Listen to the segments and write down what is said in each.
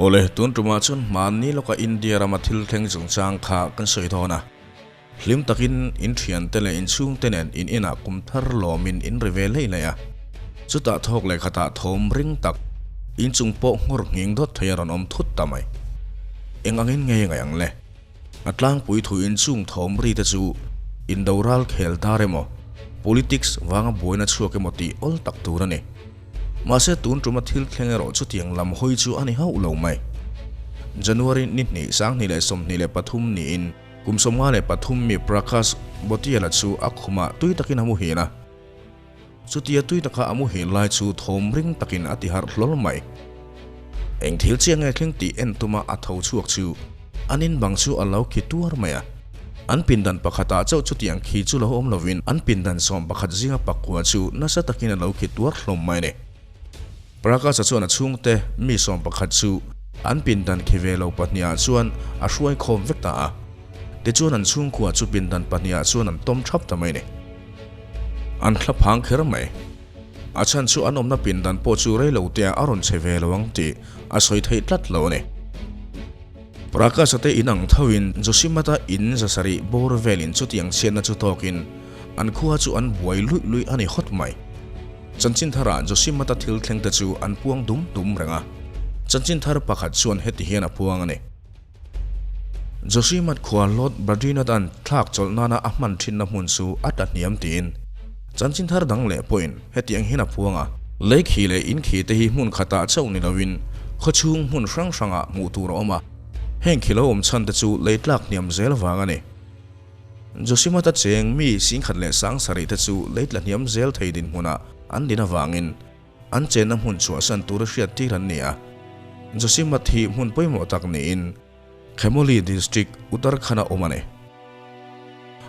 Awle, tun tumah chuan hmanni lawka India rama thil thleng chungchang kha kan sawi dawn a. Hlim takin in thiante leh in chhungte nen in inah kum thar lawmin in ri ve lei lei a. Chutah thawk leh khatah thawm ring tak, inchung pawh nghawr nghing dawt thei a rawn awm thut ta mai. Eng angin nge ngaih ang le? A tlangpui thu inchung thawm ri te chu indo ral khel dar emaw, politics vanga buaina chhuak emaw tih awl tak tur a ni. Mahse tun tuma thil thleng erawh chutiang lam hawi chu a ni hauh lo mai. January ni hnih 2023 niin kum 53 mi Prakash Botiala chu a khumah tui takin a muhil a. Chutia tui taka a muhil lai chu thawm ring takin a ti harh hlawl mai. Eng thil chiah nge thleng tih en tuma a tho chhuak chu an in bang chu a lo khi tuar mai a. An pindan pakhatah chauh chutiang khi chu lo awm lovin an pindan 11 zinga pakua chu nasa takin a lo khi tuar hlawm mai a ni. Prakasa chuan a chhungte mi 11 chu an pindan khi ve lo pahnihah chuan a hruai khawm vek ta a. Tichuan an chhungkua chu pindan pahnihah chuan an tawm thap ta mai a ni. An thla phang kher mai. A chhan chu an awmna pindan pawh chu rei lo te ah a rawn che ve lo ang tih a sawi theih tlat lo a ni. Prakasa te in ang tho in Josimata in zasarih bawr vel in chutiang chhiatna chu tawk in an khua chu an buai luih luih a ni hawt mai. Chanchin thar ah Josimata thil thleng te chu an puang dum dum reng a. Chanchin thar pakhat chuan heti hian a puang a ni. Joshimat khua Lord Badrinath-a'n thlak chawlh nana a hman thinna hmun chu a tla hniam tiin chanchin thar dang leh pawhin hetiang hian a phuang a. Lei khi leh in khi te hi hmun khatah chauh ni lovin khawchhung hmun hrang hrangah hmuh tur a awm a, heng khi lo awm chhan te chu lei tlak hniam zel vang a ni. Joshimat-a cheng mi 17,000 te chu lei tla hniam zel thei dinhmunah an din avangin An chenna hmun chhuahsan tura hriat tir an ni a. Joshimath hi hmun pawimawh tak niin Chamoli District, Uttarakhand-a awm a ni.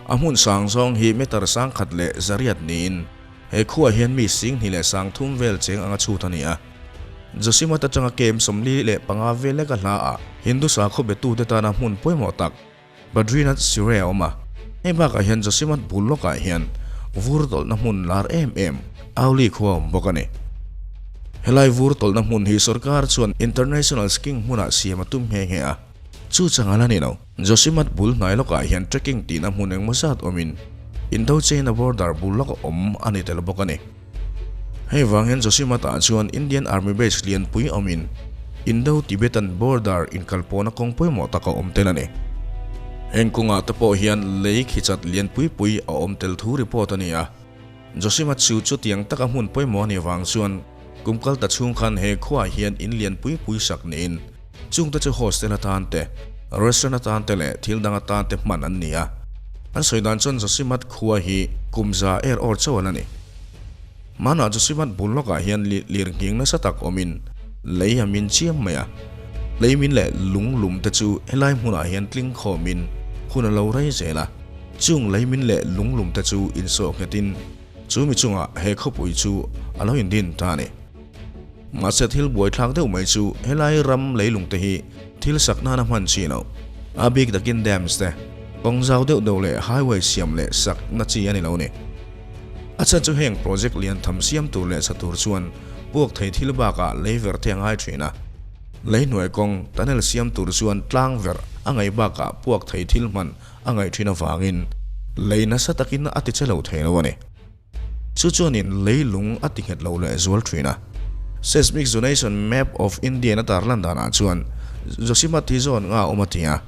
A hmun sang zawng hi meter 1100 niin he khuaah hian mi 23,000 vel cheng anga chhut a ni a. Joshimath atanga kem 45 vel leka hlaah Hindu sakhaw betute tana hmun pawimawh tak Badrinath Sireh a awm a, hei bakah hian Joshimath bul lawkah hian vur tawlhna hmun lar em em Auli khua a awm bawk a ni. Helai vur tawlhna hmun hi sorkar chuan International Skiing hmunah siam a tum nghe nghe a, chu chang a la ni lo. Joshimath bul hnai lawkah hian trekking tihna hmun engmaw zat awmin Indo-China border bul lawk a awm a ni tel bawk a ni. Hei vang hian Joshimath-ah chuan Indian Army Base lianpui awmin Indo-Tibetan Border inkalpawhna kawng pawimawh tak a awm tel a ni. Heng kawngah te pawh hian lei khichat lianpui pui a awm tel thu report a ni a. Joshimath chu chutiang taka hmun pawimawh a nih vang chuan kum kal ta chhung khan he khuaah hian in lianpui pui sak niin chungte chu hostel atan te, restaurant atan te leh thil dang atan te hman an ni a. An sawi dan chuan Joshimath khua hi kum za er awr chauh an la ni. Hmanah Joshimath bul lawkah hian lir nghing nasa tak awmin lei a min chiam mai a. Lei min leh lung lum te chu helai hmunah hian tling khawmin hun a lo rei zel a. Chung lei min leh lung lum te chu insawh nghetin chu mi chungah he khawpui chu a lo indin ta a ni. Mahse thil buaithlak deuh mai chu helai ram leilung te hi thil sak nana hman chi lo. A bik takin dams te, kawng zau deuh deuh leh highway siam leh sak na chi a ni lo ni. A chhan chu heng project lian tham siam tur leh sa tur chuan puak thei thil bakah lei ver te a ngai thin a. Lei hnuai kawng tunnel siam tur chuan tlang ver a ngaih bakah puak thei thil hman a ngaih thin avangin lei nasa takin a ti che lo thei lo a ni. Chu chuanin leilung a ti nghet lo leh zual thin a. Seismic Zonation Map of India in a tarlan danah chuan Joshimath hi zawn nga awm a ti a.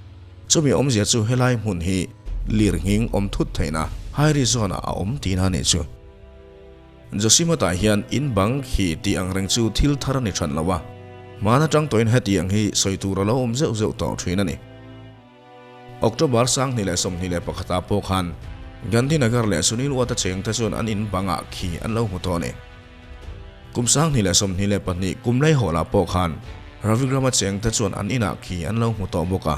Chumi awmzia chu helai hmun hi lir nghing awm thut theihna high risk zone ah a awm tihna a nih chu. Joshimath ah hian in bang khi tih ang reng chu thil thar a ni than lo a. Hmaan atang tawhin hetiang hi sawi tur a lo awm zeuh zeuh tawh thin a ni. October 2021 ah pawh khan Gandhinagar leh Sunil Uata chengte chuan an in bangah khi an lo hmu tawh a ni. Kum 2022 kum Laihawlah pawh khan Ravigrama chengte chuan an inah khi an lo hmu tawh bawk a.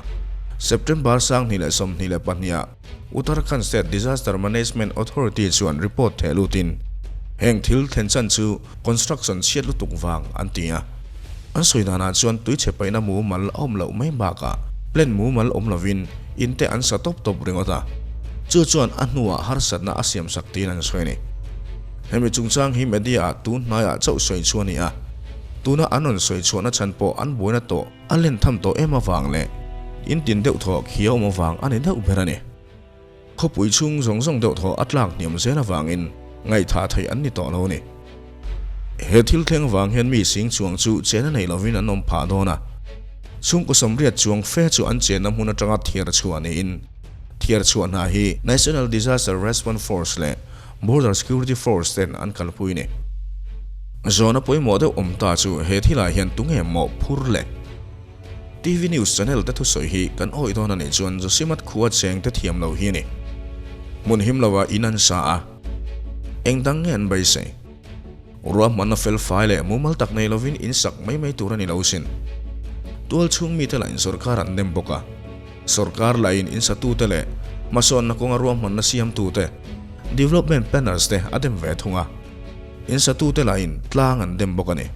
September 2022 ah Uttarakhand State Disaster Management Authority chuan report theh lutin heng thil thlen chan chu construction chhiat lutuk vang an ti a. An sawi danah chuan tuichhe paihna mumal a awm loh mai bakah plan mumal awm lovin in te an sa tawp tawp ringawt a, chu chuan a hnuah harsatna a siamsak tiin an sawi a ni. Hemi chungchang hi media ah tun hnaiah chauh sawi chu a ni a. Tuna an rawn sawi chhuahna chhan pawh an buaina tawh a len tham tawh em avang leh in tin deuh thaw khi a awm avang a ni deuh ber a ni. Khawpui chhung zawng zawng deuh thaw a tlak hniam zel avangin ngaihthah theih an ni tawh lo a ni. He thil thleng avang hian mi sing chuang chu chena nei lovin an awm phah dawn a. Chhungkaw sawmriat chuang fe chu an chenna hmun atanga thiar chhuah niin thiar chhuah hna hi National Disaster Response Force leh Border Security Force ten an kalpui ni. Zawhna pawimawh deuh awm ta chu he thilah hian tunge mawh phur le? TV News channel te thusawi hi kan awih dawn a nih chuan Josimat khua cheng te thiam lo hi a ni. Hmun him lo ah in an sa a, eng dang nge an beisei? Ruahmanna fel fai leh mumal tak nei lovin in sak mai mai tur a ni lo sin. Tual chhung mite lah in sorkar an nem bawk a. Sorkar lah in in satute leh hmasawnna kawnga ruahmanna siamtute, development planners te a dem ve thung a. In satute lah in tlang an dem bawk a ni.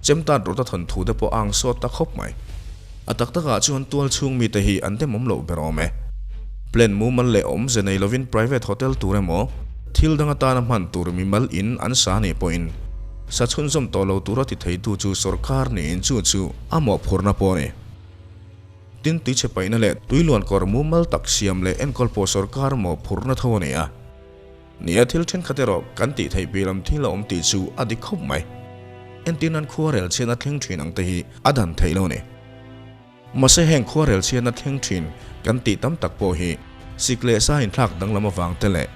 Chemtat rawta thawnthu te pawh a ang sawt ta khawp mai. A tak takah chuan tual chhung mite hi an demawm loh ber awm e. Plan mumal leh awmze nei lovin private hotel tur emaw, thil dang atana hman tur mimal in an sa nih pawhin sa chhunzawm tawh lo tura ti theitu chu sorkar niin chu chu a mawhphurhna pawh a ni. Tin, tuichhe paihna leh tuiluan kawr mumal tak siam leh enkawl pawh sorkar mawhphurhna tho a ni a. Nia, thil thenkhat erawh kan tih theih pi lam thil a awm tih chu a dik khawp mai. Entir nan khuarel chhiatna thleng thin ang te hi a dan theih lo a ni. Mahse heng khuarel chhiatna thleng thin kan tih tam tak pawh hi sik leh sa inthlak danglam avang te leh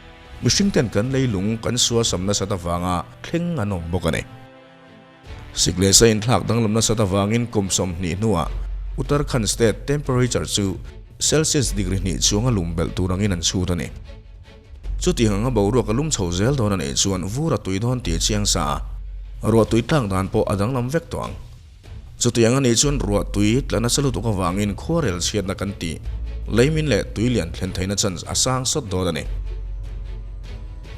mihring ten kan leilung kan suasam nasat avanga thleng an awm bawk a ni. Sik leh sa inthlak danglam nasat avangin kum 20 hnuah Uttarakhand state temperature chu Celsius degree hnih chuanga lum belh tur angin an chhut a ni. Chutiang anga boruak a lum chho zel dawn a nih chuan vur a tui dawn tih a chiang sa a, ruah tui tlak dan pawh a danglam vek tawh ang. Chutiang a nih chuan ruah tui tla nasa lutuk avangin khuarel chhiatna kan tih leimin leh tui lian thlen theihna chance a sang sawt dawn a ni.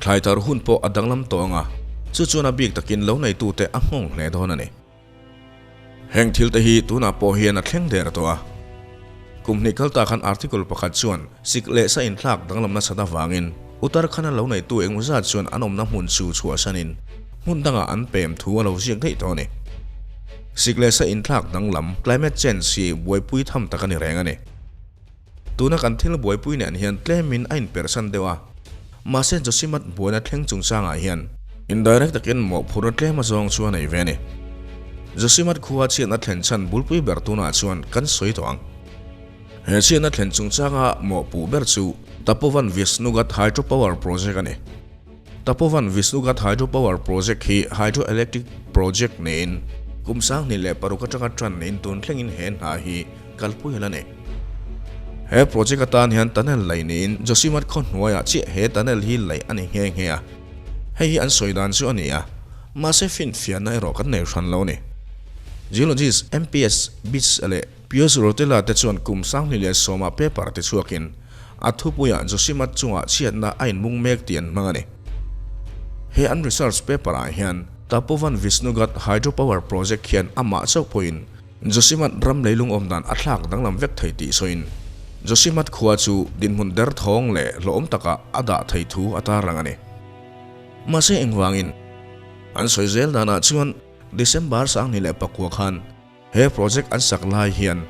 Thlai thar hun pawh a danglam tawh ang a, chu chuan a bik takin lo neitute a nghawng hle dawn a ni. Heng thil te hi tunah pawh hian a thleng der tawh a. Kum hnih kal ta khan article pakhat chuan sik leh sa inthlak danglam nasat avangin Uttarakhand-a lo neitu engmaw zat chuan an awmna hmun chu chhuahsanin hmun dangah an pem thu a lo ziak daih tawh a ni. Sik leh sa inthlak danglam, climate change, hi buaipui tham tak a ni reng a ni. Tuna kan thil buaipui nen hian tlemin a inperhsan deuh a, mahse Josimat buaina thleng chungchangah hian indirect takin mawhphurhna tlem azawng chu a nei ve a ni. Josimat khua chhiatna thlen chhan bulpui ber tunah chuan kan sawi tawh ang. He chhiatna thlen chungchanga mawhpuh ber chu Tapovan Vishnugad Hydropower Project a ni. Tapovan Vishnugad Hydropower Project hi hydroelectric project niin kum 2006 atanga tan niin tun thlengin he hna hi kalpui a la ni. He project atan hian tunnel laih niin Josimat khaw hnuaiah chiah he tunnel hi laih a ni nghe nghe a. Hei hi an sawi dan chu a ni a, mahse finfiahna erawh kan nei hran lo a ni. Geologist MPS Beach leh Pius Rotella te chuan kum 2010 ah paper ti chhuakin a thupuiah Josimat chungah chhiatna a inmung mek tih an hmang a ni. He an research paper ah hian Tapovan Vishnugad Hydropower Project hian amah chauh pawhin Josimat ram leilung awm dan a thlak danglam vek thei tih sawiin Josimat khua chu dinhmun derthawng leh hlawhawm takah a dah thei thu a tarlang a ni. Mahse engvangin an sawi zel danah chuan December 2009 khan He project an sak lai hian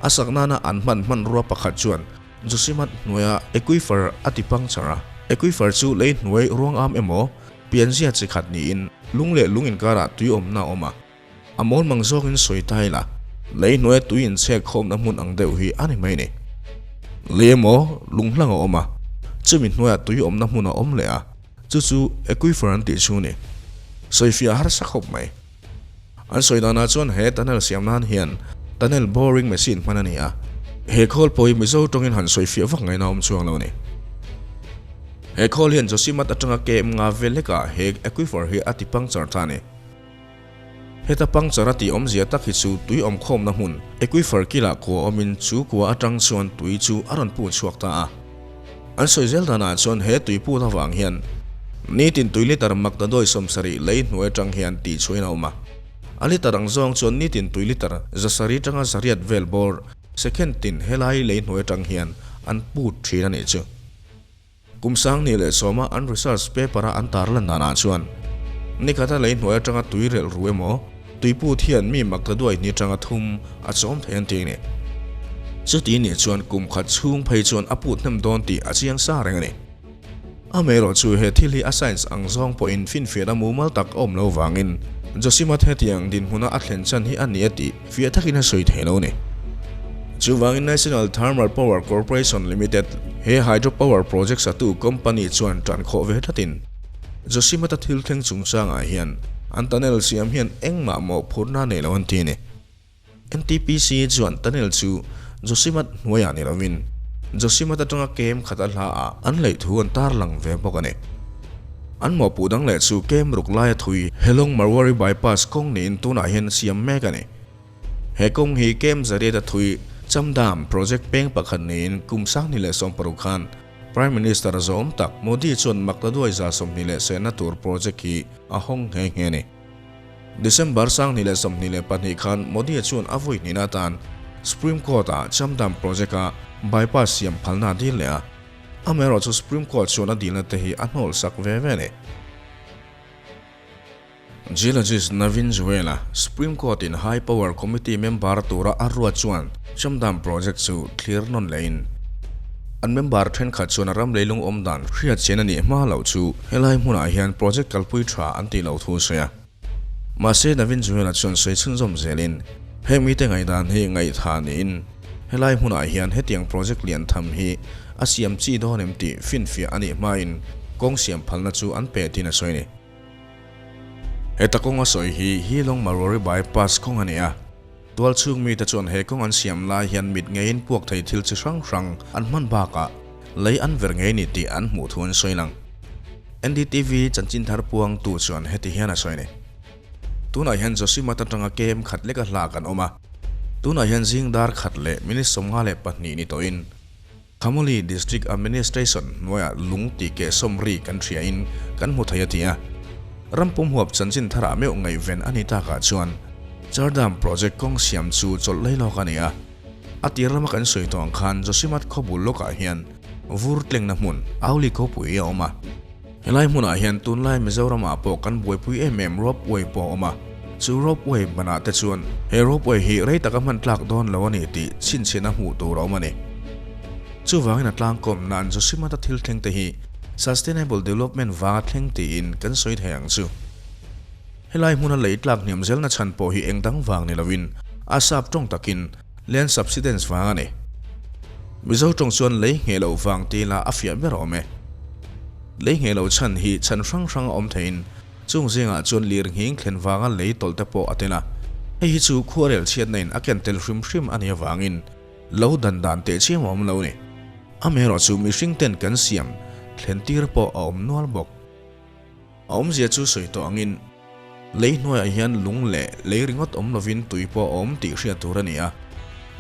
a sak nana an hman hmanrua pakhat chuan Josimat hnuaia aquifer a ti puncture a. Aquifer chu lei hnuai ruangam emaw pianzia chi khat niin lung leh lung inkarah tui awmna a awm a. A mawlmang zawkin sawi ta ila, lei hnuaia tui inchhek khawmna hmun ang deuh hi a ni mai ni. Lei emaw lung hlang a awm a, chumi hnuaiah tui awmna hmun a awm leh a, chu chu aquifer an tih chu ni. Sawifiah harsa khawp mai. An sawi danah chuan he tunnel siam nan hian tunnel boring machine hman a ni a, he khawl pawh hi Mizo tawngin han sawi fiah vak ngaihna awm chuang lo a ni. He khawl hian Josimat atanga KM nga vel hlekah he aquifer hi a ti puncture ta a ni. Heta puncture a tih awmzia tak hi chu tui awm khawmna hmun aquifer kilah kua awmin chu kua atang chuan tui chu a rawn put chhuak ta a. An sawi zel danah chuan he tui put avang hian nitin tui litre makdadawi 70 lei hnuai atang hian tih chhuahin a awm a. A litre ang zawng chuan nitin tui litre 700 tanga 800 vel bawr second tin helai lei hnuai atang hian an put thin a nih chu. Kum 2010 a an research paper a an tarlan danah chuan nikhata lei hnuai atanga tui relh ru emaw Tuiput hian mi maktaduai ni atanga thum a chawm thei an ti a ni. Chuti nih chuan kum khat chhung phei chuan a put hnem dawn tih a chiang sa reng a ni. Amaherawh chu he thil hi a science ang zawng pawhin finfiahna mumal tak a awm lo vangin Josimath hetiang dinhmuna a thlen chan hi a ni a tih fiah takin a sawi thei lo a ni. Chuvangin National Thermal Power Corporation Limited he hydropower project satu company chuan tan khawh ve tlatin Josimath-a thil thleng chungchangah hian an tunnel siam hian engmah mawhphurhna nei lo an ti a ni. NTPC chuan tunnel chu Josimath hnuaiah ni lovin Josimath atanga kem khat a hla ah an hleih thu an tarlang ve bawk a ni. An mawhpuh dang leh chu kem ruk laia thui Helong Marwari Bypass kawng niin tunah hian siam mek a ni. He kawng hi kem zariat a thui Chamdam project peng pakhat niin kum 2016 khan Prime Minister zawm tak Modi chuan maktaduai 27 na tur project hi a hawng nghe nghe a ni. December 2022 khan Modi chuan a vawi hnihna atan Supreme Court-ah Chamdam project-a bypass siam phalna a dil leh a, amaherawhchu Supreme Court chuan a dilna te hi a hnawlsak ve ve a ni. Geologist Navin Juela, Supreme Court-in High Power Committee member tura a ruat chuan Chamdam project chu thlir nawn lehin an member thenkhat chuan a ram leilung awm dan hriat chian a nih hma loh chu helai hmunah hian project kalpui tha an tih loh thu a sawi a. Mahse Navin Juela chuan sawi chhunzawm zelin heng mite ngaihdan hi ngaihtha niin helai hmunah hian hetiang project lian tham hi a siam chi dawn em tih finfiah a nih hmain kawng siam phalna chu an pe tiin a sawi a ni. Heta kawng a sawi hi Hilong Marwari Bypass kawng a ni a. Tualchhung mite chuan he kawng an siam lai hian mit ngeiin puak thei thil chi hrang hrang an hman bakah lei an ver ngei ni tih an hmuh thu an sawi lang. NDTV chanchin thar puangtu chuan heti hian a sawi a ni. Tunah hian Josimat atanga kem khat leka hla kan awm a. Tunah hian zing dar khat leh minute 52 ni tawhin Khamuli District Administration hnuaiah lung tih keh sawm ri kan hriain kan hmu thei a ti a. Ram pum huap chanchin tharah meuh ngaihven a ni takah chuan Chardham Project kawng siam chu chawlh lei lawk a ni a. A tir lama kan sawi tawh ang khan Joshimath khawbul lawkah hian vur tlengna hmun Auli khawpui a awm a. Helai hmunah hian tunlai Mizoramah pawh kan buaipui em em ropeway pawh a awm a, chu ropeway hmanah te chuan he ropeway hi rei taka hman tlak dawn lo a ni tih chhinchhiahna hmuh tur a awm a ni. Chuvangin a tlangkawm nan Joshimath-a thil thleng te hi Sustainable Development vanga thleng tiin kan sawi thei ang chu. Helai hmuna lei tlak hniam zelna chhan pawh hi eng dang vang ni lovin a sap tawng takin land subsidence vang a ni. Mizo tawng chuan lei ngheh loh vang ti ila a fiah ber awm e. Lei ngheh loh chhan hi chhan hrang hrang a awm theiin chung zingah chuan lir nghing thlen vanga lei tawlh te pawh a tel a. Hei hi chu khuarel chhiatna in a ken tel hrim hrim a nih avangin lo dan dan teh chiam a awm lo ni. Amaherawh chu mihring ten kan siam thlen tir pawh a awm nual bawk. A awmzia chu sawi tawh angin lei hnuaiah hian lung leh lei ringawt awm lovin tui pawh a awm tih hriat tur a ni a.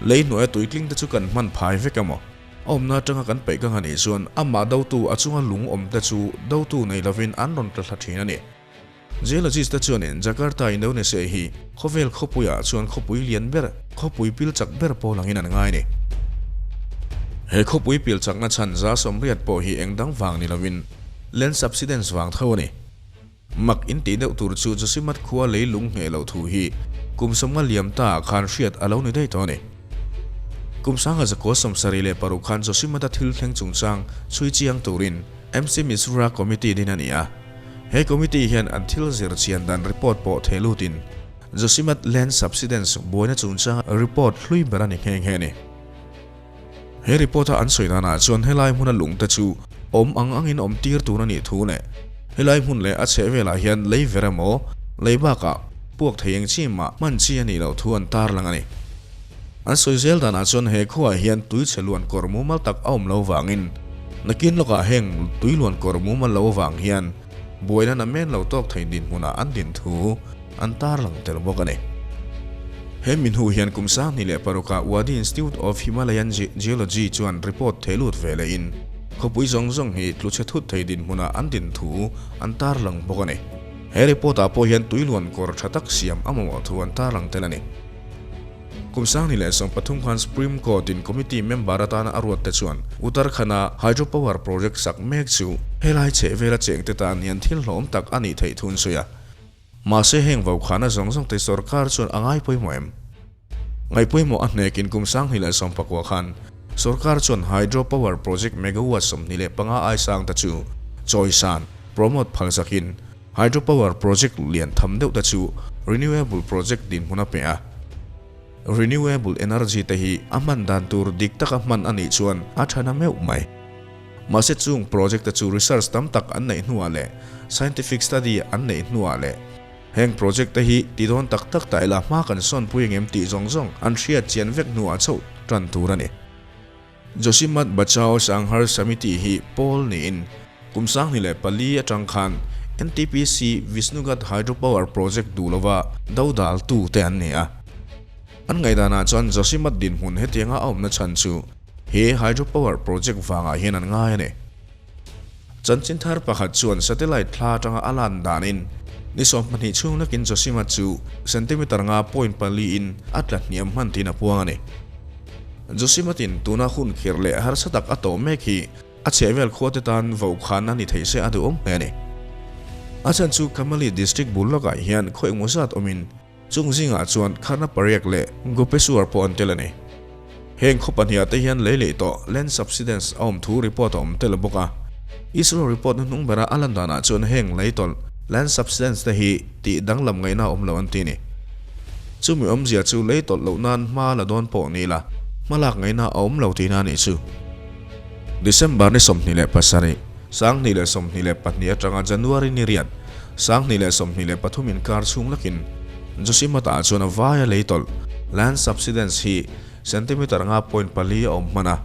Lei hnuaia tui tling te chu kan hman phai vek emaw, a awmna atanga kan peih kang a nih chuan amah dotu a chunga lung awm te chu dotu nei lovin an rawn tla thla thin a ni. Geologist te chuanin Jakarta, Indonesia hi khawvel khawpuiah chuan khawpui lian ber, khawpui pil chak ber pawl angin an ngai a ni. He khawpui pil chakna chhan 80% pawh hi eng dang vang ni lovin Land subsidence vang tho a ni. Mak in tih deuh tur chu Josimath khua lei lung ngheh loh thu hi kum 50 liam ta ah khan hriat a lo ni daih tawh a ni. Kum 1976 khan Josimath-a thil thleng chungchang chhui chiang turin MC Mishra Committee din a ni a. He committee hian an thil zir chian dan report pawh theh lutin Josimath land subsidence buaina chungchanga report hlui ber a ni nghe nghe a ni. He report-a an sawi danah chuan helai hmuna lungte chu awm ang angin awm tir tur a nih thu leh helai hmun leh a chheh velah hian lei ver emaw lei bakah puak thei eng chi mah hman chi a nih loh thu an tarlang a ni. An sawi zel danah chuan he khuaah hian tui chhe luan kawr mumal tak a awm lo vangin nakin lawkah heng tui luan kawr mumal lo avang hian buaina namen lo tawk thei dinhmunah an din thu an tarlang tel bawk a ni. He mi hnu hian kum 2006-ah Wadi Institute of Himalayan Geology chuan report theh lut ve lehin khawpui zawng zawng hi tlu chhe thut thei dinhmunah an din thu an tarlang bawk a ni. He report-ah pawh hian tui luan kawr tha tak siam a mamawh thu an tarlang tel a ni. Kum 2013 khan Supreme Court-in committee member atana a ruat te chuan Uttarakhand-a hydropower project sak mek chu helai chhehvela chengte tan hian thil hlawm tak a nih theih thu an sawi a. Mahse heng vaukhana zawng zawng te sorkar chuan a ngai pawimawh em? Ngaih pawimawh a hnekin kum 2019 khan sorkar chuan hydro power project megawatt 25 ai sang te chu chawisan, promote, phal zakin hydro power project lian tham deuh te chu renewable project dinhmun a pe a. Renewable energy te hi a hman dan tur dik taka hman a nih chuan a tha na meuh mai. Mahse chung project te chu research tam tak an neih hnuah leh scientific study an neih hnuah leh Heng project te hi ti dawn tak tak ta ila hma kan sawnpui engem tih zawng zawng an hriat chian vek hnuah chauh tan tur a ni. Joshimath Bachao Sanghar Samiti hi pawl niin kum 2004 atang khan NTPC Vishnugad Hydropower Project duh lova dodal tu te an ni a. An ngaihdanah chuan Joshimath dinhmun hetianga a awmna chhan chu he hydropower project vangah hian an ngai a ni. Chanchin thar pakhat chuan satellite thla atanga a lan danin ni 20 chhung lakin Josima chu centimeter nga point pali in a tla hniam hman tiin a puang a ni. Josima tin tuna hun khirh leh harsa tak a tawh mek hi a chhehvel khuate tan vaukhana ni thei se a duhawm hle a ni. A chhan chu Kamali district bul lawkah hian khaw engmaw zat awmin Chung zingah chuan Kharna pariak leh Gopeshwar pawh an tel a ni. Heng khaw pahniha te hian lei leh tawh land subsidence a awm thu report a awm tel bawk a. ISRO report hnuhnung bera a lan danah chuan heng lei tawlh land subsidence te hi tih danglam ngaihna a awm lo an ti a ni. Chumi awmzia chu lei tawlh loh nan hma la dawn pawh ni la, hmalak ngaihna a awm lo tihna a nih chu. December ni 27, 2022 atanga January ni riat, 2023 inkar chhung lakin Joshimath-ah chuan a vaia lei tawlh, land subsidence, hi centimeter nga point pali a awm hman a.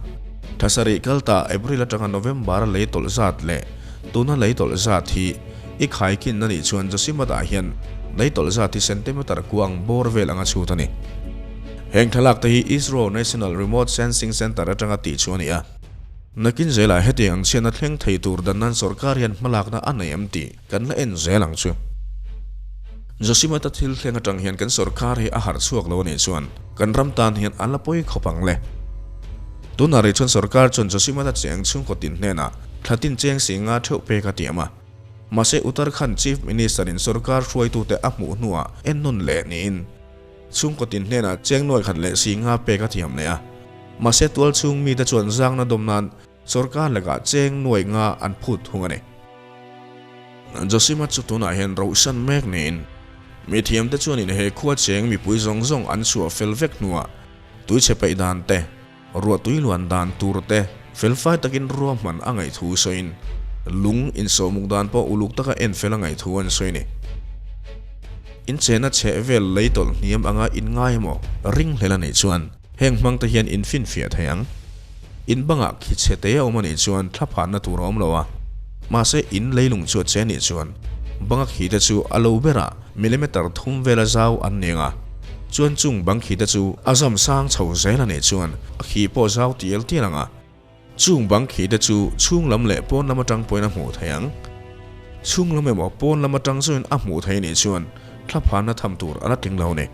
Thla sarih kal ta April atanga November-a lei tawlh zat leh tuna lei tawlh zat hi i khaikin a nih chuan Joshimath-ah hian lei tawlh zat hi centimeter kuang bawr vel anga chhut a ni. Heng thlalak te hi ISRO National Remote Sensing Centre atanga tih chu a ni a. Nakin zelah hetiang ang chhiatna thleng thei tur dan nan sorkar hian hmalakna a nei em tih kan la en zel ang chu. Joshimata thil thleng atang hian kan sorkar hi a harh chhuak lo a nih chuan kan ram tan hian a la pawi khawp ang le. Tunah rih chuan sorkar chuan Joshimata cheng chhungkaw tin hnenah thla tin cheng si nga theuh pek a tiam a. Mahse Uttarakhand Chief Minister in sorkar hruaitute a hmuh hnuah ennawn leh niin Chhungkaw tin hnenah cheng nuai khat leh si nga pek a thiam leh a. Mahse tual chhung mite chuan zangna dawm nan sorkar lakah cheng nuai nga an phut thung a ni. Josima chu tunah hian rohsan mek niin mi thiamte chuanin he khua cheng mipui zawng zawng an chhuah fel vek hnuah tuichhe peih dan te, ruah tui luan dan tur te felfai takin ruahman a ngaih thu sawiin lung insawhmuk dan pawh uluk taka en fel a ngaih thu an sawi a ni. Inchena chheh vel lei tawlh hniam anga inngai emaw ring hlel a nih chuan heng hmang te hian infinfiah thei ang. In bangah khi chhe te a awm a nih chuan thla phanna tur a awm lo a, mahse in leilung chu a che nih chuan banga khi te chu a lo berah millimeter thum vela zau an ni ang a, chuan chung bang khi te chu a zam sang chho zel a nih chuan a khi pawh zau tial tial ang a, chung bang khi te chu chhung lam leh pawn lam atang pawhin a hmuh thei ang. Chhung lam emaw pawn lam atang zawin a hmuh thei nih chuan thla phanna tham tur a la tling lo a ni.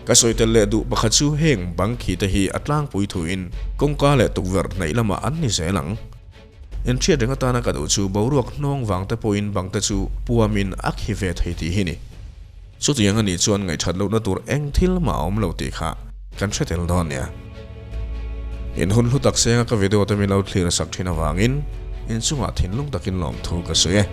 Ka sawi tel leh duh pakhat chu heng bang khi te hi a tlangpui thuin kawngka leh tukverh hnaih lamah an ni zel ang. Inhriat reng atana ka duh chu boruak hnawng vang te pawhin bang te chu puamin a khi ve thei tih hi ni. Chutiang a nih chuan ngaihthat lohna tur eng thil mah a awm lo tih kha kan hre tel dawn nia. In hun hlu tak senga ka video te min lo thlir sak thin avangin inchungah thinlung takin lawmthu ka sawi e.